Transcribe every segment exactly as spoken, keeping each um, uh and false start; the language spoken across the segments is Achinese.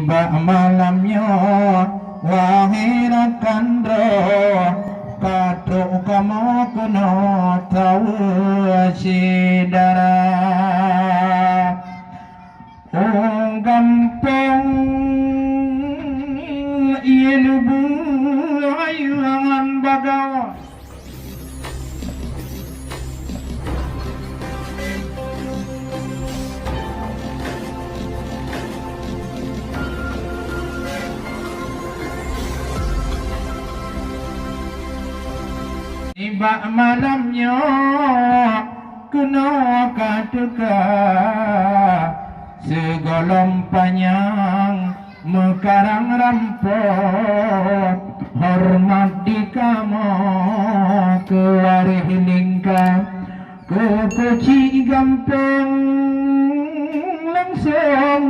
Bak malam nyoe, wahai rakan droe, ka trok kamoe keunoe saweue syedara. Ong gampông Ié Lubu, ayue ngon bagoe. Nibak malam nyoe keunoe ka teuka sigohlom panyang meukarang rampoe, horeumat di kamoe keu waréh lingka. Keu keuchik gampông langsong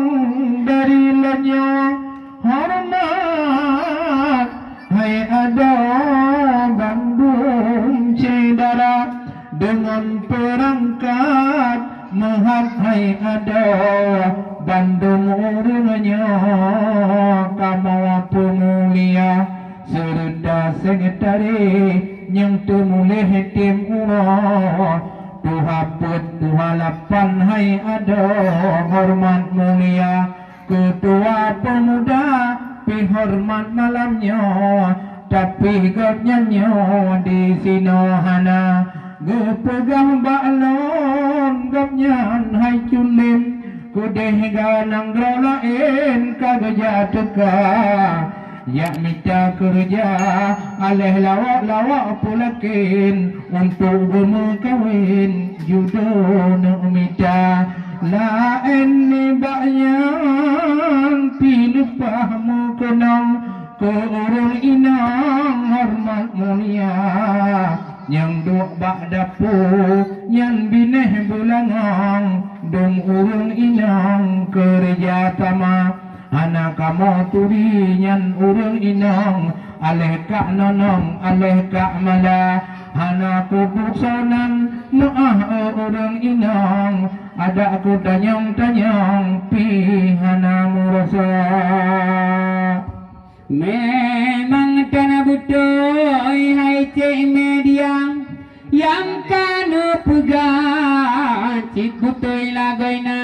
dari lôn nyoe horeumat hai adoe bandum syedara deungon peurangkat meuhat hai adoe bandum ureuëng nyoe kamoe peumulia. Seureuta sekretari nyang teumuléh tim uroe, tuha peuet tuha lapan hai adoe horeumat mulia. Keutua peumuda pih horeumat malam nyoe, tapi gobnyan nyoe disinoe hana geupeugah bak lôn gobnyan hai culem. Keudeh nanggroe laén ka geujak teuka jak mita keureuja, aléh lawak-lawak peulakén untuk geumeukawen judoe neuk mita. Laén nibak nyan pih leupah meukeunong keu ureuëng inong horeumat mulia nyang duek bak dapu nyan binéh beulangong dum ureuëng inong keureuja sama. Hana kamoe turi nyan ureuëng inong, aléh kak nonong, aléh kak mala. Hana kupeue soe nan meuáh, eh, ureuëng inong, adak kutanyong-tanyong pih hana meurasa. Memang tan beutôi hai cék media nyang ka neupeugah cit beutôi lagoina.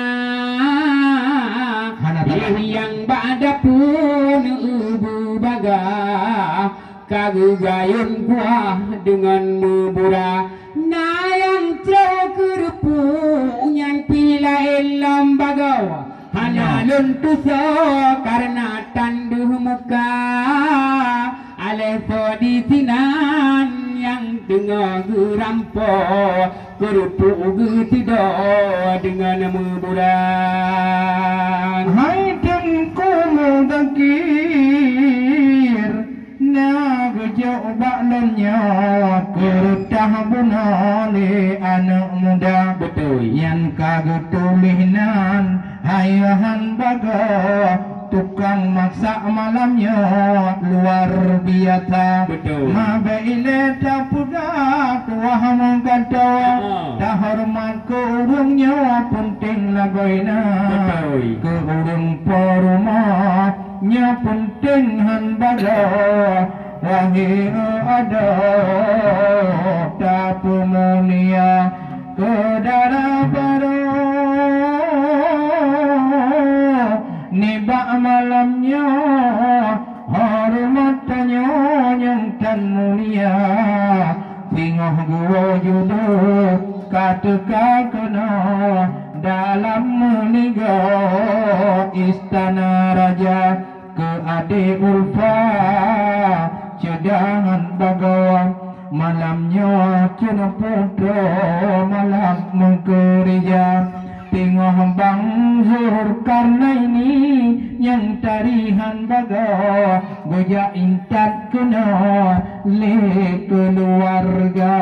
Hana teuka. Nyang bak dapu neubeubagah ka geugayôn kuah deungon meubura. Na nyang cok keureupuk nyan pih laén lam bagoe. Hana lôn tusoe kareuna tan deuh muka. Aléh soe disinan nyang teungoh geurampoe keureupuk geutudoe deungon meuburang. Hai Teungku Mudakir, na geujok bak lôn nyoe keureutah bunoe lé aneuëk muda. Beutôi. Nyan ka geutuléh nan hai han bagoe, tukang masak malam nyoe luar biasa. Beutôi. Mabée ilée tapeugah tuah meugantoe, tahoreumat keu ureuëng nyoe peunteng lagoina. Beutôi. Keu ureuëng po rumoh nyoe peunteng han bagoe, wahé adoe tapeumulia keu dara barô. Nibak malam nyoe horeumat tanyoe nyang tan mulia, singoh geuwoe judoe ka teuka keunoe dalam meuligoe istana raja. Keu adé Ulfa ceudangan bagoe, malam nyoe keuneuk putroe malam meukeureuja. Teungoh bang Zulkarnaini nyang tari han bagoe geujak intat keunoe lé keuluwarga.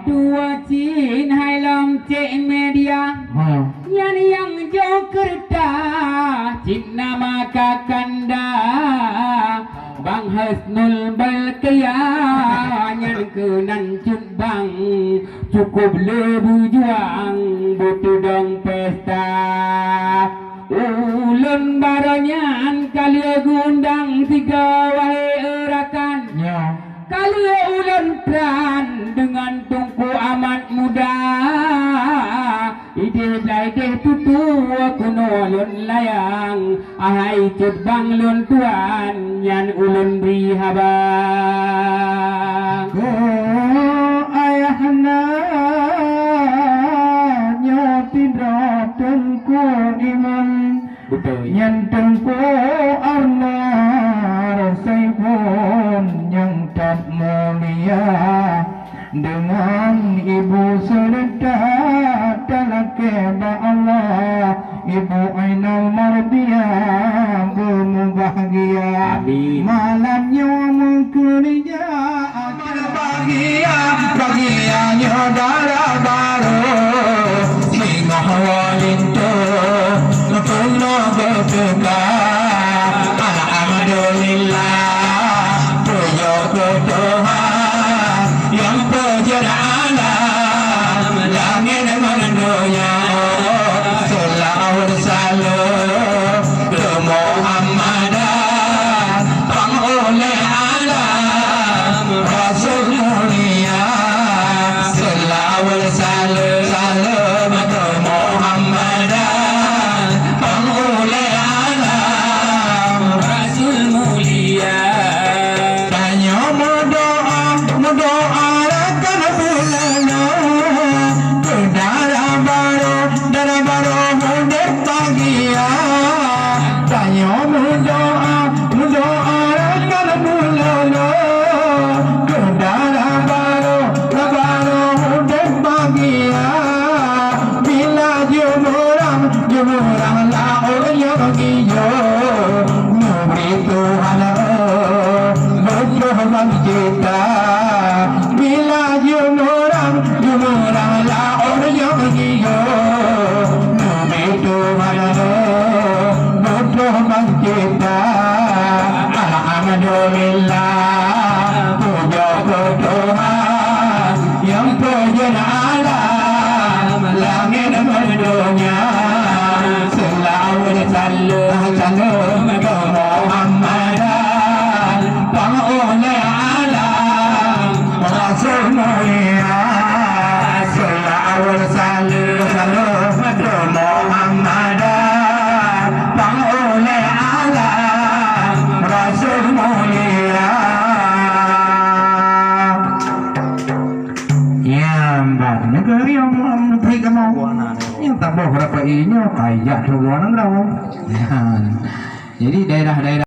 Dua cit hai lom cék media. Ha. Nyan nyang jok keureutah cit nama kakanda Bang Husnul Balqiyah nyan keunan cut bang cukup le beujuang beutudong pesta. Ulôn baroe nyan ka lheueh geuundang tiga wahé rakan. Nyoe. Ka lheueh ulôn tran deungon Teungku Amat Muda. Idéh blaih idéh tutoe keunoe lôn layang. Ahai cut bang lôn tuan nyan ulôn bri haba. Ko ayah na nyoe sidroe Teungku Imam. Beutôi. Nyan Teungku Arnar Saifun nyang that mulia. Deungon ibu seureuta talakée bak Allah, Ibu Ainal Mardiah beumubahgia. Amin. Malam nyoe meukeurija acara bahgia, bahgia nyoe dara barô, singoh woe linto, meukeunong beuteuka. Alhamdulillah, pujoe keu Tuhan. Nyang peujeuet alam langét ngon donya, seulaweuet saleuem keu Muhammadan, pangulée alam, Rasul mulia, seulaweuet saleuem, saleuem keu Muhammadan, pangulée alam, Rasul mulia. Tanyoe meudoa, meudoa rakan buleuen, keu dara barô, dara barô udép bahgia. Tanyoe meudoa, meudoa rakan buleuen, keu dara barô, dara barô udép bahgia. Bila jeumurang, jeumurang laôt nyang ijo, neubri Tuhan, eh, beudôh bak geutanyoe. Bila jeumurang, jeumurang laôt nyang ijo, neubri Tuhan, eh, beudôh bak geutanyoe. Alhamdulillah, pujoe keu Tuhan. Nyang peujeuet alam langét ngon donya, seulaweuet saleuem, saleuem keu Muhammadan, pangulée alam, Rasul mulia, seulaweuet saleuem, saleuem keu Muhammadan, pangulée alam, Rasul mulia. Nyan bah, neugeri nyang meutri kamoe. Nyang taboh rapat inyoe, kajak tu luwa nanggroe. Nyan. Jadi daerah-daerah